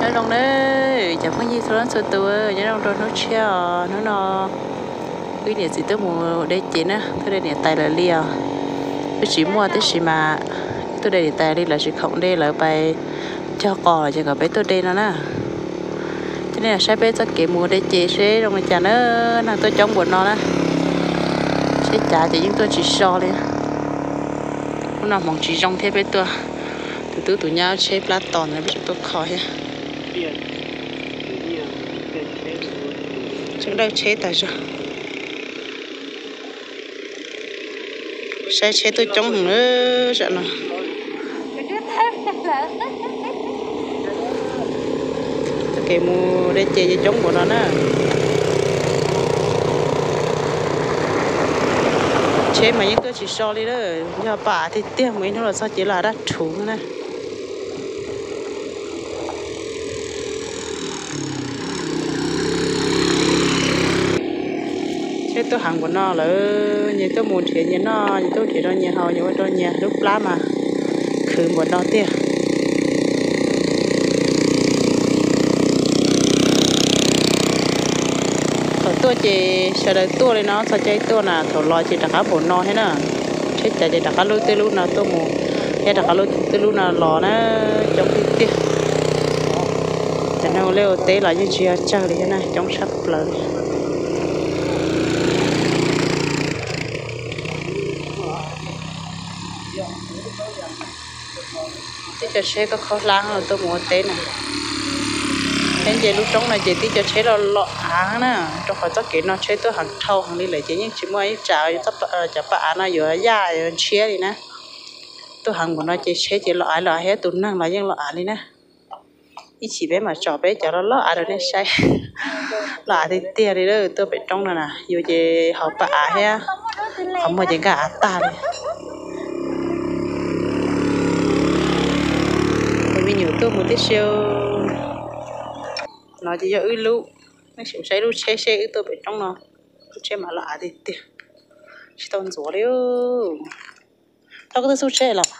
Nyob zoo na, cov phooj ywg txhua leej txhua tus, nyob zoo rau hnub tshiab os. Hnub no wb niam txiv tuaj mus de cev na, tuaj de niam tais lawv li os. Twb tsis muaj tab sis mas tuaj de niam tais li, lawv tsis khoom de, lawv pais cog qos ces kom peb tuaj de no na. Coj nej los saib peb txoj kev mus de cev seb zoo li cas na, neeg tuaj coob npaum no na. Tsheb cav ces yeej tuaj tsis so li. Hnub no hmoov tsis zoo thiab peb tuaj, tus tub tus nyab tsheb plab tos ntawd peb tseem tuaj kho thiab. Tseem dawj tsheb tas zog. Saib tsheb tuaj coob heev tam no. Txoj kev mus de ces coob npaum no na. Tsheb mas yeej tuaj tsis so li lawm, yog pab av tiag tiag mus ib hnub los txog ces los av daj rhuv na. Tsheb tuaj heev npaum no lawm, nyias tuaj mus nrhiav nyias noj, nyias tuaj nrhiav rau nyias haus, nyias ua rau nyias lub plab mas khwv npaum no tiag. Thaum tuaj ces sawv daws tuaj li no txog caij tuaj na, thaum los ces rov qab npaum no thiab na. Tsheb cav ces rov qab lub tej lub no tuaj mus, thiab rov qab lub tej lub no los na, coob tiag tiag. Cov neeg ua liaj ua teb los yeej tsis yog tsawg li thiab na, coob tshaj plaws li. Tib co tsheb khaub khaub hlab tuaj mus ua teb na. Peb nce lub roob no ces tib co tsheb los los av na, rau qhov txoj kev no tsheb tuaj heev dhau heev li lawm ces yeej tsis muaj ib tsam cov pab av no yuav yaj yuav ntshiab li na. Tuaj heev npaum no ces tsheb ces los av los av thiab tus neeg los yeej los av li na. Ib chim peb mam tso peb cov los los av rau nej saib. Los av tiag tiag li lawm, tuaj pem roob no na, yus ces hauv pab av thiab, qhov muag ces nkag av tag li. Ces me nyuam tuaj mus tib si. No ces yog wb lub, nej sim saib lub tsheb seb wb tuaj pem roob no, lub tsheb mas los av tiag tiag, tsis tau ntxuav li. Thov koj tuaj xub tsheb los.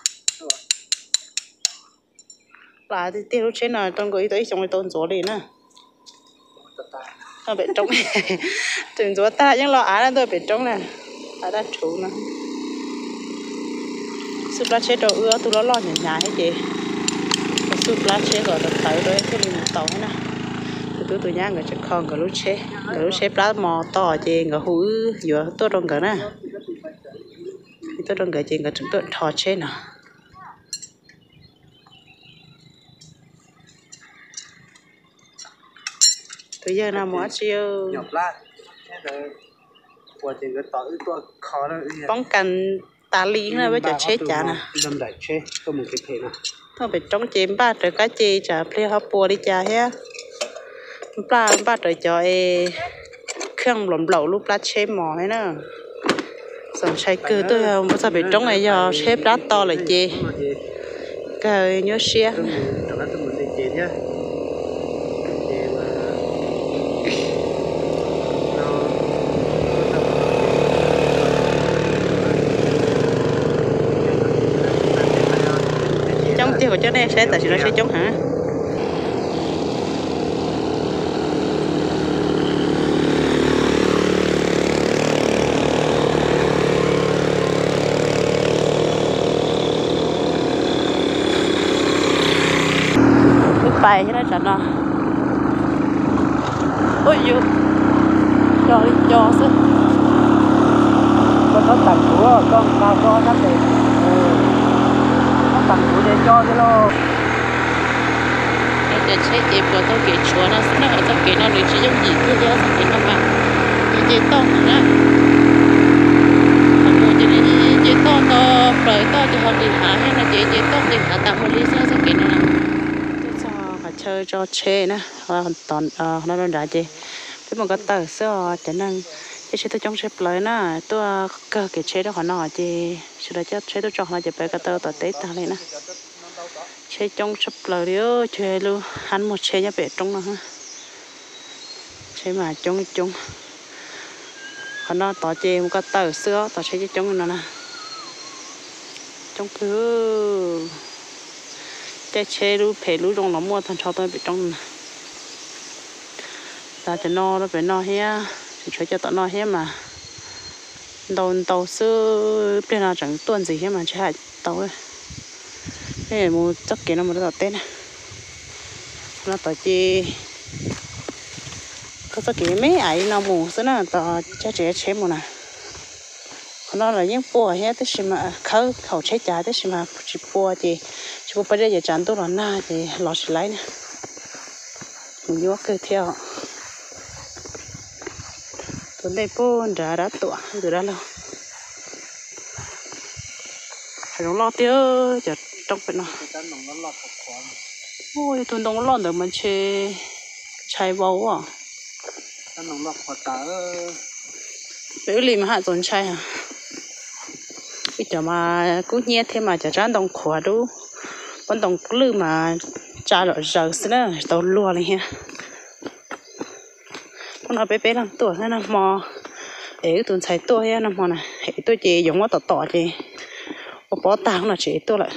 Los av tiag tiag, lub tsheb no rau nkaus ib tau ib xyoos li tau ntxuav li na. Tuaj pem roob, tseem ntxuav tag yeej los av na, tuaj pem roob na, av daj rhuv no. Xub plab tsheb rau wb ob tug loj loj hnyav hnyav thiab ces xub plab tsheb kom tawv tawv rau thiaj li mus tau thiab na. Tus tub tus nyab nkawd tseem kho nkawd lub tsheb, nkawd lub tsheb plab mos tos ces nkawd hu wb yuav tuaj rau nkawd na. Tuaj rau nkawd ces nkawd tseem tuaj rho tsheb no. Tus yawg no mus dab tsi? Poob kas tas li na peb cov tsheb cav na. Tuaj pem roob ces npaj rawv kab ce tsam pliag ho puas li cas thiab. Npaj, npaj rawv cov es kheej nplaum nplaum lub plab tsheb mos thiab na. Txaus ntshai kawg, tuaj txog pem roob yog tsheb plab to lawm ces kawg nyuaj siab. Coob tiag, kuv coj nej saib tam sim no seb coob heev. Hais thiab na tsam no. Ua yus co li co xwb. Koj txhob tawm kuv, koj nqa koj sab tes, txhob tawm kuv ces co xwb lauj. Cov tsheb ces puas tau kev tshuav no xwb na, txoj kev no nws tsis yooj yim kiag li, txoj kev no mas nce toj heev na. Thaum mus ces nws nce toj nto plaws toj ces ho nqis hav thiab no ces nce toj nqis hav tas mus li xwb txoj kev no na. Tuaj txog qhov chaw tso tsheb na, no rau nrad ces peb mus ko taw xwb os. Cov neeg caij tsheb tuaj coob tshaj plaws na, tuaj kawg kev tsheb rau qhov no ces sawv daws caij tsheb tuaj tso qhov no ces peb ko taw tom teb tag li na. Tsheb coob tshaj plaws li, cuag lub hab muag tsheb nyob pem roob no. Tsheb mas coob coob. Qhov no tod ces mus ko taw xwb os, tod tsheb coob coob li no na. Coob kawg. Caij tsheb lub phem lub zoo los muaj tag nrho tuaj pem roob no na. Los cov no rau pem no thiab, tseem tshuav cov tom no thiab mas ntau ntau xwb, pliag no tseem tuaj ntxiv thiab mas ntshe hais tau. Peb mus txoj kev no mus rau tom teb na. No tom ces taug txoj kev me me ais li no mus xwb na, tom caij tsev tsheb mus na. Qhov no los yeej pua thiab tab sis mas khawb hauv tsheb cav tab sis mas tsis pua ces tsis pua pab zeb ces tsam ntuj los nag ces los tsis laib na. Mus nyuaj kawg thiab os. Tus ntej puag nrad dab tuam tus dab laug. Hav zoov loj tiag cov roob pem no. Ua yog tus ntoo loj ntawd mas ntshe ntshai vau os. Peb wb li mas haj txaus ntshai. Ib cov mas kub hnyiab thiab mas cov tsab ntoo qhuav dub, pob ntoo lwj mas tsa zom zaws xwb na, tsis tau luag li thiab. Hnub no peb peb leeg tuaj thiab nag hmo, es wb tus ntxhais tuaj thiab nag hmo na, es tuaj ces yuav muab tom tom ces ua pob tag hnub no tsis tuaj lawm.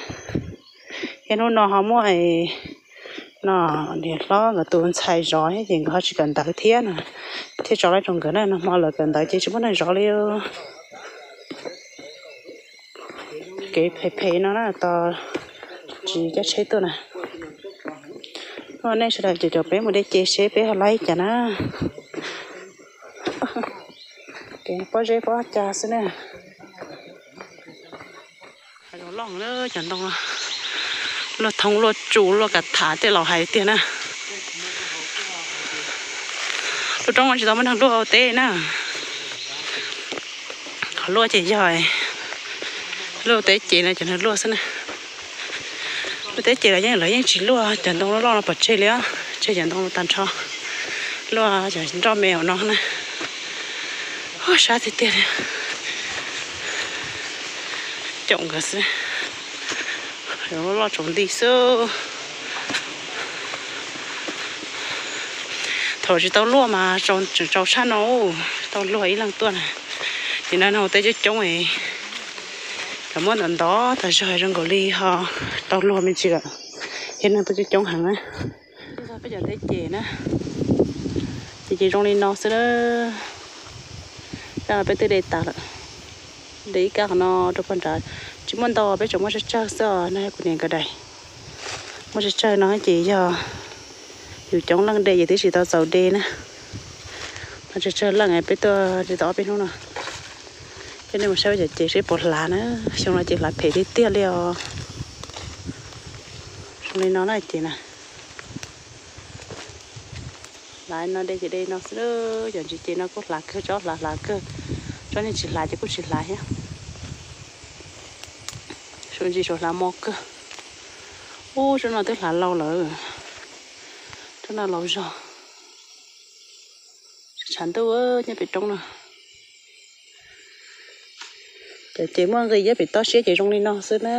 Thiab hnub no ho muaj no niam hlob nkawd tus ntxhais zov thiab ces nkawd ho tsis kawm ntawv thiab no, thiaj tso lawm rau nkawd na, nag hmo lawv kawm ntawv ces tsis muaj neeg zov li. Kev phem phem no na tos tsis caij tsheb tuaj na. Nej sawv daws caum caum peb mus de ces seb peb ho laib cas na. Kev pob zeb pob cag xwb na. Hav zoov loj na, cov ntoo luaj thoob luaj tsu luaj kav tham tej laus hais tiag na. Lub roob no tsis tau muaj neeg luaj ua teb na. Qhov luaj ces yog luaj teb ces no cov neeg luaj xwb na. Luaj teb ces los yeej lawv yeej tsis luaj cov ntoo loj loj no pov tseg li, tseg cov ntoo tag nrho, luaj cov nroj me hauv no na. Sab tiag tiag li. Caum nkawd xwb. Loj tsaus nti xwb. Thaum tsis tau luaj mas tseem tsaus tshaj no, tau luag ib leeg tuaj na. Ces no no teb coob coob, cov muab ntov ntov tas zog zoo nkaus li ho tau luag me ntsis lawm, thiab neeg tuaj coob coob heev na. Peb cov teb ces na, ces ces zoo li no xwb na. Kab no peb twb de tas lawm, de ib kab qhov no rau pog nrad. Tsis muaj ntau, peb tseem muaj tsawg tsawg xwb os, no yog kuv niam nkawd daim. Muaj tsawg tsawg no ces yog yus coob leej de ces twb tsis tau txaus de na. Muaj tsawg tsawg leej peb tuaj de tau ob peb hnub no. Coj nej mus saib peb cov ces seb puas hlav na, xyoo no ces hlav phem tiag tiag li os. Zoo li no na ces na. Hlav no de ces de no xwb, cov ntsis ces no kuj hlav kawg, tsob hlav hlav kawg, tsob niag tsis hlav ces kuj tsis hlav thiab. Suav ntsis suav hlav mos kawg. Ub, tsob no twb hlav laus lawm, tsob no laus zog. Tshav ntuj nyob pem roob no. Cov ces muaj nqis nyob pem toj siab ces zoo li no xwb na.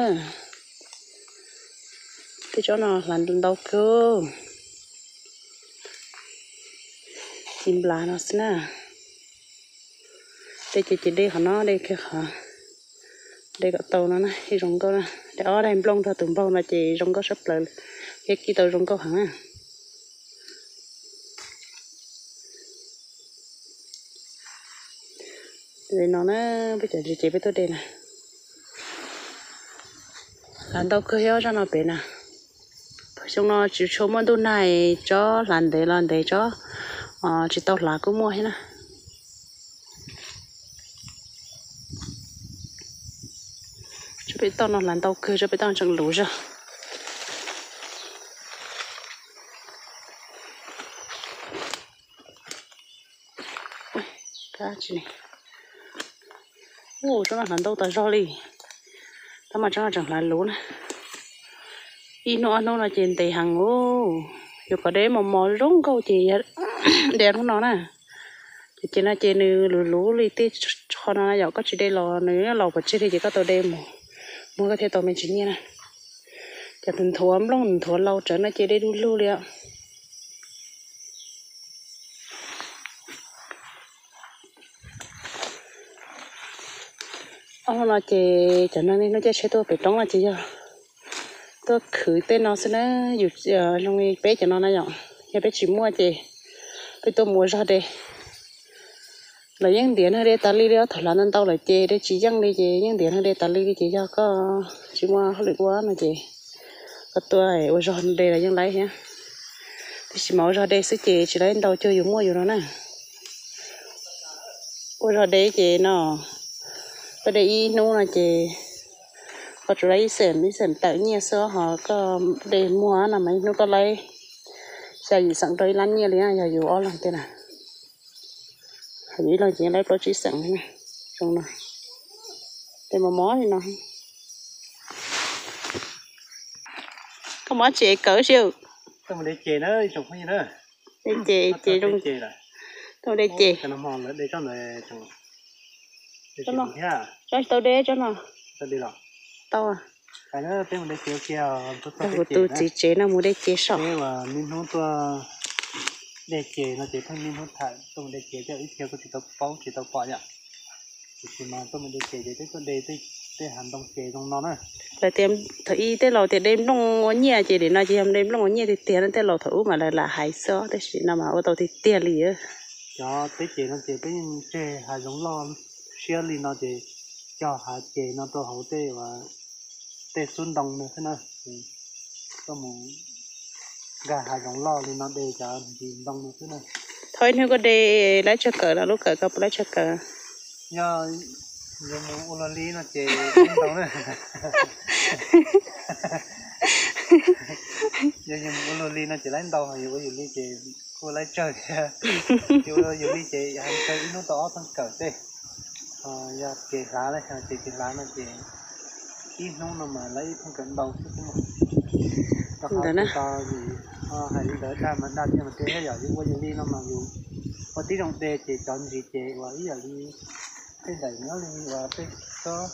Tej tsob no hlav ntau kawg, ci nplas no xwb na. Tej ces ces de qhov no, de kiag qhov, de kom tau no na, ib zoo nkauj na. De ob daim nplooj nrog tus npaug no ces zoo nkauj sab plaws, thiab kib tau zoo nkauj heev na. Li no na, peb cov ntsis ces peb tuaj de na. Hlav ntau kawg thiab zaj no pem na. Xyoo no tsis tshua muaj ntuj nag, tsob hlav ntev los ntev, tsob tsis tau hlav kuj muaj thiab na. Tsob pem toj no hlav ntau kawg, tsob pem toj tseem luv zog. Tsob no hlav ntau tas zog li, tab mas tsob no tseem hlav luv na. Ib hnub ob hnub no ces ntev heev ub. Yuav kom de mos mos zoo nkauj ces de hnub no na. Ces no ces nws luv luv li tej qho no yom, koj tsis de los nws los pov tseg li ces koj tau de mus muag koj thiaj tau me ntsis nyiaj na. Cov nthuav nplooj nthuav laus tsawv no ces de du lug li os. Ob hnub no ces cov neeg niaj hnub caij tsheb tuaj pem roob no ces yog tuaj khwv tej no xwb na. Yus zoo li peb cov no na yom, yog peb tsis muaj ces peb tuaj mus ua zog de. Lawv yeej ntiav neeg de tas li li, thaum hlav ntau ntau lawm ces de tsis yeej li ces yeej ntiav neeg de tas li li ces yog koj tsis muaj hauj lwm ua no ces koj tuaj ua zog de los yeej laib thiab. Tiam sis mas ua zog de xwb ces tsis laib ntau cuag yus muaj yus no na. Ua zog de ces no, koj de ib hnub no ces koj tsuas laib ib xeem ib xeem tawm nyiaj xwb, ho koj de muag no mas ib hnub koj laib xya yim xeem rau ib lab nyiaj li yog yus ob leeg tej na. Yus ib leeg ces laib plaub tsib xeem li zoo no. De mos mos li no. Koj muab tsev kawv si. De ces, ces, tau de ces. Tsob tsis tau de tsob no. Tau, kuv tus txiv tsev no mus de ces saum. Niaj hnub tuaj de ces no ces pheej niaj hnub tham tuaj mus de ces, ib txhia kuj tsis tau paub tsis tau pom yom. Tiam sis mas tuaj mus de ces ces peb tuaj de tej hav ntoo ces zoo no na. Lawv tias thaum ub tej laus tias de nplooj ua nyiaj ces nim no ces yog de nplooj ua nyiaj tiag tiag na, tej laus thaum ub mas lawv lam hais xwb, tab sis no mas ua tau tiag tiag li. Cov teb ces no ces peb yeej tseg hav zoov loj siab li no ces cog hav ces no rau hauv tej, tej xub ntoo no xwb na. Koj mus nkag hav zoov loj li no de cov ntsis ntoo no xwb na. Thaum ib hnub koj de laib tsawg kawm no, lub kawm koj puas laib tsawg kawm? Yog yuav mus ua luag li no ces laib ntau na. Yog yuav mus ua luag li no ces laib ntau, ho yuav ua yus li ces kuj laib tsawg thiab. Yus ua yus li ces hais tsawg ib hnub tau ob pheej kawm tej. Ho yog kev hlav, ces kev hlav no ces ib hnub no mas laib ib pheej kawm ntau xwb. Rau qhov ntawd tau vim hais li ntawd dag mas dag thiab mas tej thiab yom, yus ua yus li no mas yus ua tib zoo de ces cov ntsis ces uas ib yam li tej daim nyob li uas tej tsob,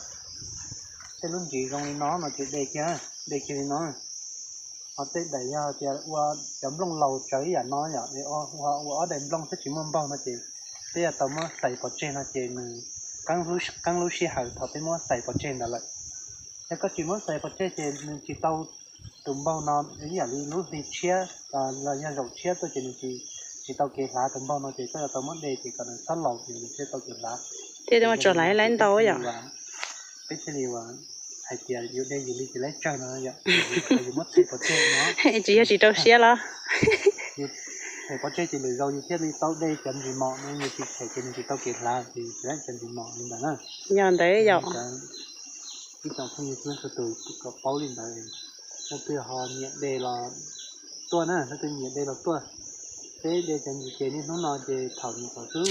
tej lub ntsis zoo li no no ces de kiag, de kiag li no. Ho tej daim yog tias ua cov nplooj laus tsawv ib yam no yom, ua ob daim nplooj thiab tsis muaj npaug no ces peb yuav tau muab xais pov tseg no ces nws qeeb lub sij hawm thaum peb muab xais pov tseg ntawd lawm. Yog koj tsis muab xais pov tseg ces nws tsis tau tus npaug no, ib yam li lub hli tshiab los yog zaum tshiab tuaj ces nws tsis tau kev hlav tus npaug no ces koj yuav tau muab de ces kom nws txhob laus ces nws thiaj tau kev hlav. Thiaj tso laib laib ntau yom. Peb thiaj li uas hais tias yus de yus li ces laib tsawg no yom, yus muab xais pov tseg no. Tsis yog tsis rau siab los? Yus xais pov tseg ces lwm zaus yus thiaj li tau de cov ntsis mos no, yus tsis xais ces nws tsis tau kev hlav ces yus tsis laib cov ntsis mos li ntawd na. Yog ntawd yom. Ib tsoom phooj ywg txhua tus kom paub li ntawd, leej twg ho nyiam de los tuaj na, leej twg nyiam de los tuaj. Peb de cov ntsis ces niaj hnub no ces thaum nyuam qhuav xwb,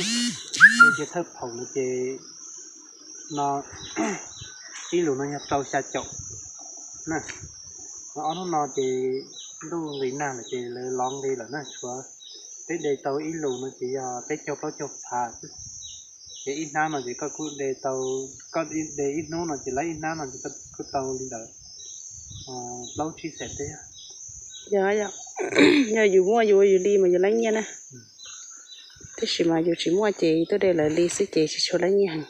de ces thawj phaum no ces no ib lus no yog rau xya caum na. Ob hnub no ces ntuj nqis nag lawm ces lawv lov nqi lawm na, tshuav peb de tau ib lus no ces yog peb caug plaub caug phav xwb. Ces ib hnab no ces koj kuj de tau, koj de ib hnub no ces laib ib hnab no ces koj kuj tau li ntawd plaub tsib xees teb. Yog, yog yus muaj yus ua yus li mas yus laib nyiaj na. Tab sis mas yus tsis muaj ces tuaj de lawv li xwb ces tsis tshua laib nyiaj heev.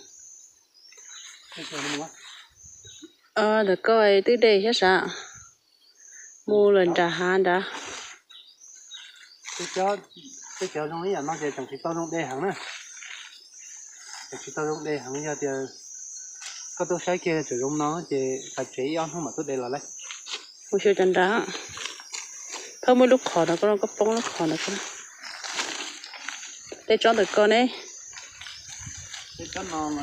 Ntawm koj twb de thiab sav, mus lawm nram hav nrad. Tej cov zoo ib yam no ces tseem tsis tau zoo de heev na. Tseem tsis tau zoo de heev, yog tias koj tuaj saib kiag tseem zoo no ces tas tsev ib ob hnub mam tuaj de los lawm. Mus xyuas cov nrad. Koj muaj lub qhov no, koj poob lub qhov no. Tej tsob ntawm koj ne? Dej kiag mus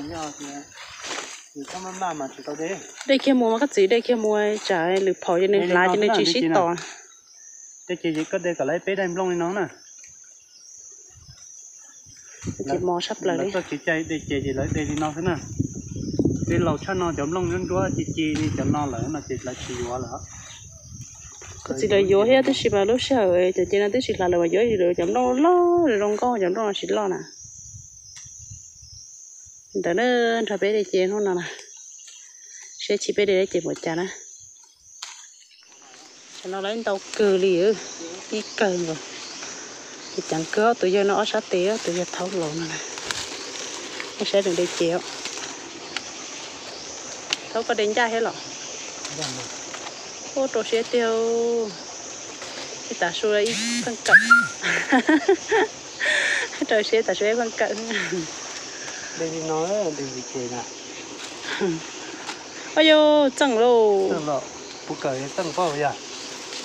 mas koj txiv, dej kiag mus, tsam lwm phaum ces nws hlav ces nws tsis sib tos. Dej ces koj de kom lawv peb daim nplooj li no na. Ces mos tshaj plaws li. Txoj kev cai de ces ces lawv de li no xwb na. Tej laus tshaj no cov nplooj nruab nruab ci ci li cov no lawm no ces lawv tsis yuav lawm. Koj txiv lawv yuav thiab, tab sis mas lub sij hawm cov ces no twb tsis hlav lawm mas yuav lawv cov nplooj loj zoo nkauj, cov nplooj no tsis loj na. Ntawd na, nrog peb de ces hnub no na, seb chim peb de ces npaum cas na. Cov no lawv ntau kawg li, ib kawg nkaus. Ces ceev kawg, ob tug yawg no ob sab tes, ob tug yawg thaub laus no na. Nej saib nws de ces os. Thaub koj de ncaj thiab los? Ua rau siab tiag, ib tav su ib pheej kawm. Rau siab tav su ib pheej kawm. Ua yus txeej lauj.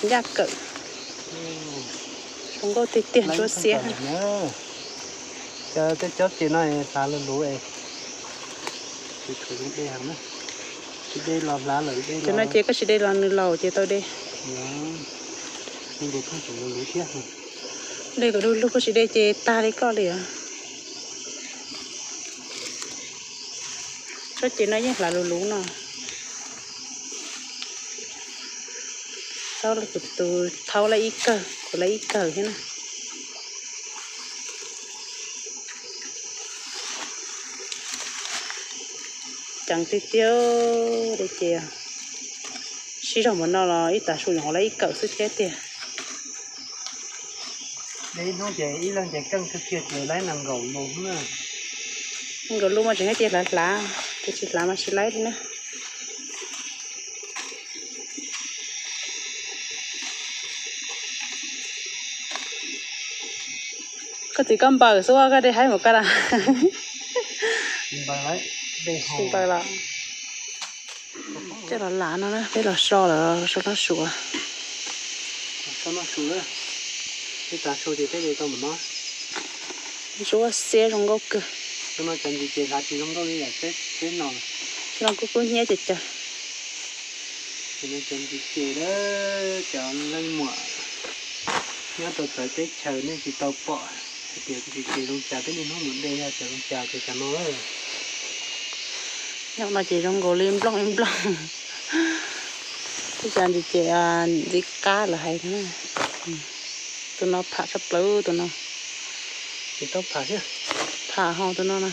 Ncaj kawm. Zoo nkauj tiag tiag ntsuab xiab. Cov, tej cov ces no hlav luv luv es. Cov no ces koj tsis de los nws laus ces tau de. De kom lug lug, koj tsis de ces tag li koj li os. Tsob ces no yeej hlav luv luv no. Thaub, tus thaub lawv ib kawg, kuv lawv ib kawg thiab na. Ceev tiag tiag, de ces sib zog mus no los ib tav su nyuam qhuav lawv ib kawm xwb thiab tiag. Ib hnub ces ib leeg ces keej kawg kiag ces lawv nees nkaum lus. Nees nkaum lus mas tseem hais tias hlav hlav, ces tsis hlav mas tsis laib li na. Koj txiv koj npaws xwb, koj de haib mus koj na. Npaws los. Coj los lam no na, peb los so lawm, so noj su. Ntsuab xiab zoo nkauj kawg. Cov no kub kub hnyiab ces cov. Cov ntsis ces, cov leej muam nyob rau txawv teb chaws nej tsis tau pom hais tias ntsis ces zoo cas, peb niaj hnub mus de yog cov zoo cas ces cov no. Nyob no ces zoo nkaus li nplooj ib nplooj. Tej cov ntsis ces ntxim qab lawv hais. Tus no pham tshaj plaws tus no. Pham ho tus no na.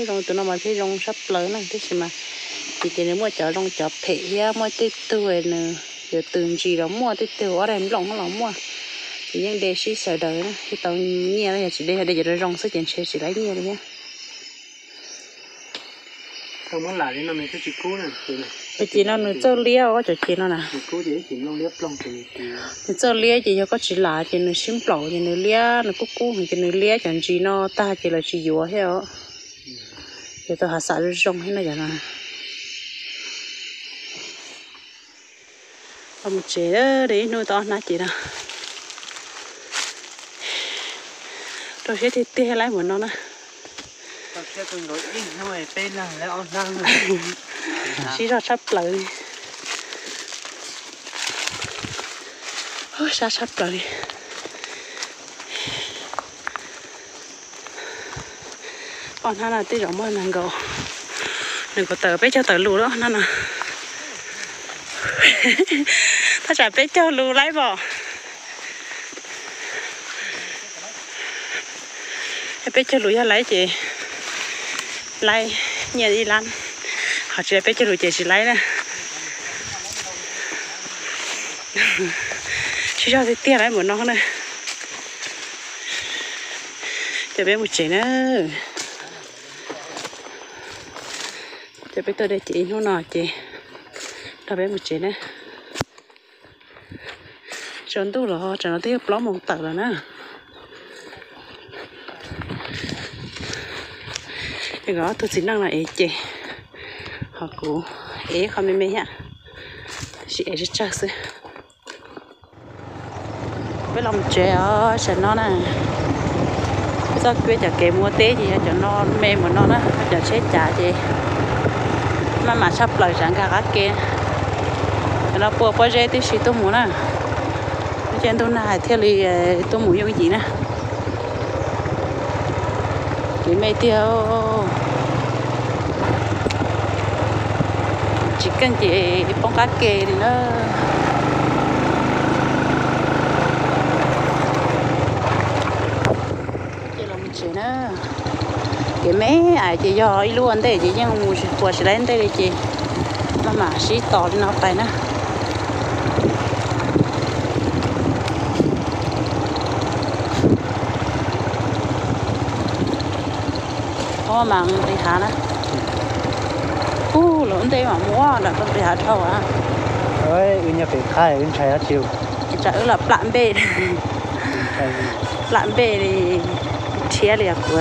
Zoo tus no mas thiaj zoo tshaj plaws na, tab sis mas ces, ces nws muaj cov zoo cov phem thiab, muaj tej tug nws yuav tws ntsis los muaj, tej tug ob daim nplooj los muaj. Ces yeej de sib sawv daws na, thiaj tau nyiaj na, yog tsis de, yog de cov zoo zoo xwb ces ntshe tsis laib nyiaj li thiab. Cov ces no nws txawj liab os, cov ces no na. Nws txawj liab ces yog koj tsis lam ces nws sib nplaum ces nws liab, nws kub kub ces nws liab, cov ntsis no tag ces lawv tsis yuav thiab os. Ces tau hav xav zoo zoo thiab no cov no. Los mus tsev, de ib hnub tau ob hnab ces no. Rau siab tiag tiag laib npaum no na. Sib zog tshaj plaws li. Sab tshaj plaws li. Ob hnab no tej zaum muaj nees nkaum, nees nkaum tawm peb caug tawm lus lawm ob hnab no. Thaj tsam peb caug lus laib pom. Peb caug lus yog laib ces laib nyiaj ib lab, ho tsis peb caug lus ces tsis laib na. Sib zog tiag tiag laib npaum no na. Cov peb mus tsev na. Cov peb tuaj de ces ib hnub no ces nrog peb mus tsev na. Tsaus ntuj los tsam no twb yog plaub moos tawm lawm na. Ces nkawd ob tug txiv neej no ev ces, ho kuv ev qho me me thiab, tab sis ev tsawg tsawg xwb. Peb los tsev os, tam no na, txoj kev, cov kev mus ua teb ces yog cov no me mus no na, cov tsheb cav ces maj mam tshaj plaws tsam nkag qab ke. Cov no puas pob zeb tib si tuaj mus na, ces ntuj nag thiaj li tuaj mus yooj yim na. Kev me tiag, tsis keej ces poob qab ke li na. Ces los tsev na, kev me ais ces yog ib lub ua ntej ces yeej mus tsis puas tsis laib ntej li ces maj mam sib tos li no pais na. Ob mas nqis hav na. Ub, lawv ntej mam mus nram nqis hav dhau. Wb nyob pem qab wb ntshai dab tsi. Tsam wb los plam npej, plam npej li, rhiab li kuv.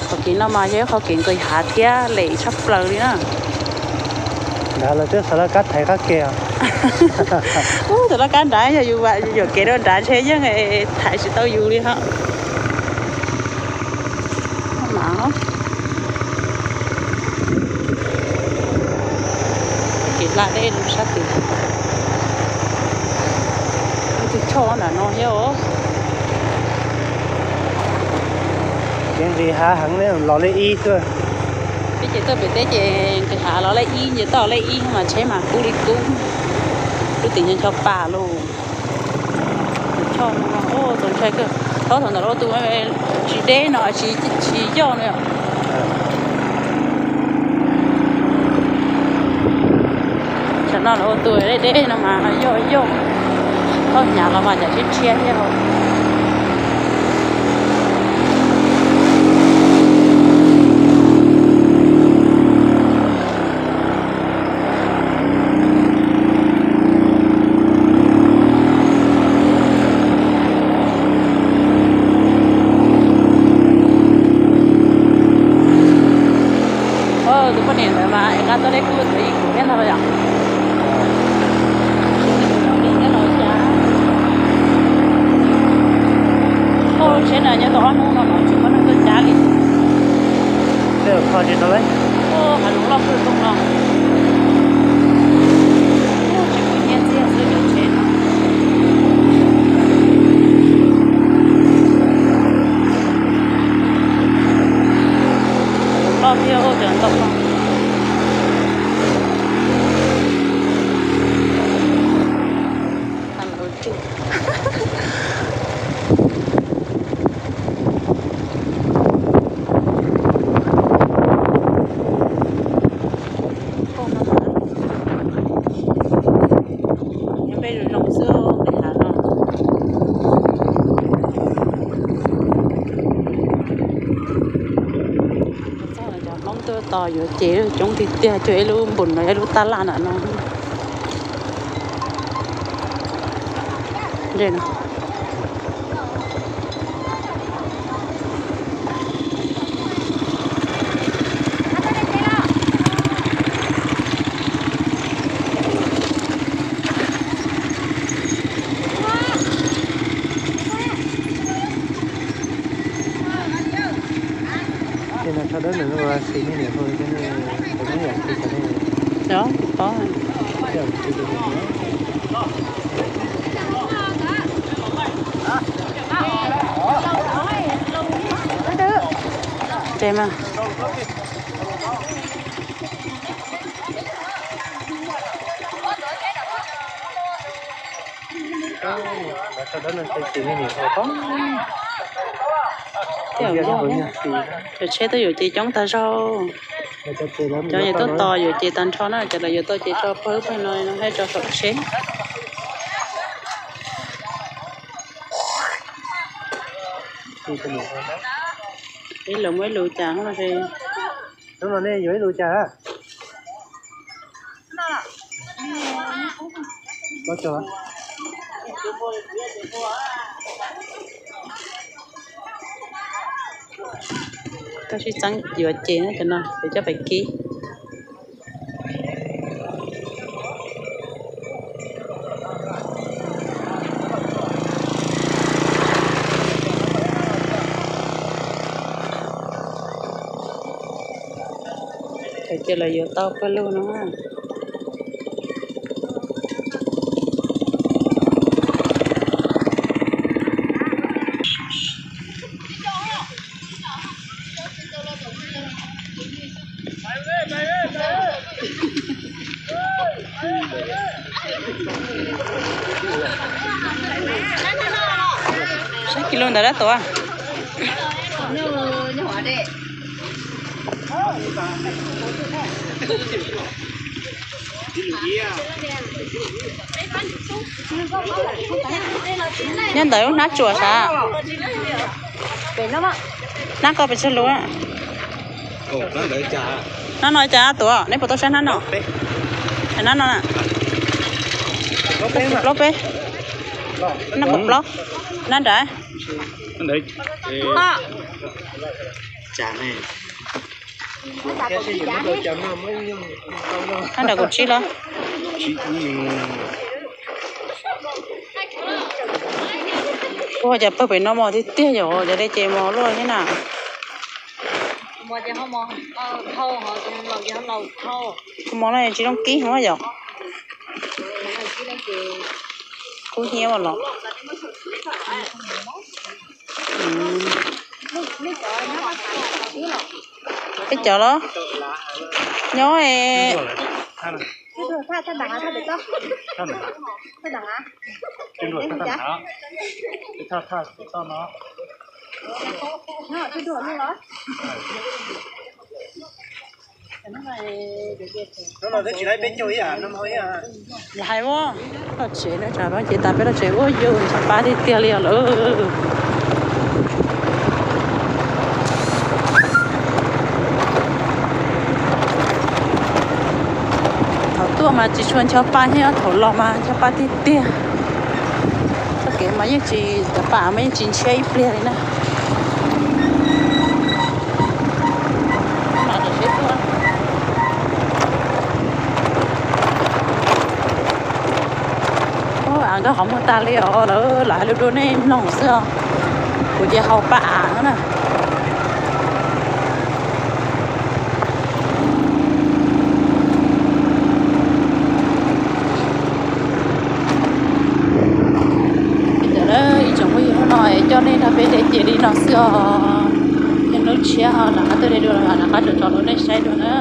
Qhov kev no mas yog ib qhov kev nqis hav thiab lem tshaj plaws li na. Nrad lawv twb xav laj kab thaiv qab ke. Ub, xav laj kab nrad, yog yus yuam kev rau nrad ntshe yeej thaiv tsis tau yus li ho. Kev hla dej sab tid. Tus choj nram no thiab os. Kev nqis hav heev, los lej ib tuaj. Peb ces tuaj pem teb ces nqis hav los lej ib, nce toj lej ib mas tsheb mas kub li kub. Lub tim ncho ncho pa lauj. Choj no txaus ntshai kawg. Thaum ntawd ua tus tsis deb no, tsis yoj no. Tam no los ua tus deb deb no mas yoj yoj. Thaum hnyav los mas cas tsis rhiab thiab. Tus poj niam ntawd mas nqa tau dej kub txawv ib kuv thiab ntag los yom. Tsheb na nyob tau ob hnub no los tsis muaj neeg tuaj cav li. Tej kho tsis tau li. Hav zoov loj kawg zoo no. Tsis pub nyiaj txiag xwb cov tsheb no. Loj thiab cov ntoo no. Nyob peb zoo zoo xwb peb hav no. Txog cov Hmoob tuaj tos yuav ces coob tiag tiag, cuag ib lub npus no ib lub tab laj nram no. Ces no tso dab nws ua xis nej niam hluas, nej tus me nyuam xis tau ne. Yog, kuv paub. Ces mas Cov tsheb tuaj yuav ces coob tag zog. Cov yuav tuaj tos yuav ces tag nrho na, cov lawv yuav tau ces tso pawg pawg no no thiab tso saum tsheb. Ib lus muaj ib lus cas no es. Hnub no nej yuav ib lus cas? Koj sib txeeb yuav ces cov no yuav coj pais kib. Ces lawv yuav tau pawg lug no. Saib kis lus ntawd dab tuaj. Nyob ntawd lub hnab tsuas sav. Hnab ko pes tsawg lus? Hnab no cas tuaj, neb puas tau saib hnab no? Hnab no, plaub peb, hnab kaum plaub, hnab nrad. Hnab nrad kaum tsib los. Ua cas pawg pem no mos tiag tiag yom, cov dej ces mos luaj thiab na. Tus mos no tsis zoo kib no yom. Kub hnyiab los. Peb cov los nyob es. Hais ua, loj tsev no tsam no ces tas peb loj tsev ua yus ncho pa tiag tiag li os lawm. Thaum tuaj mas tsis tshua ncho pa thiab, thaum los mas ncho pa tiag tiag. Txoj kev mas yeej tsis, cov pa mas yeej tsis ntshiab ib pliag li na. Av nkag qhov muag tag li os lawm, lam hais lus dua nej mloog xwb os. Kuv ces haus pa av na. Ib tsoom phooj ywg, hnub no coj nej nrog peb de ces li no xwb os. Yog hnub tshiab ho rov qab tuaj de dua los rov qab tso tso rau nej saib dua na.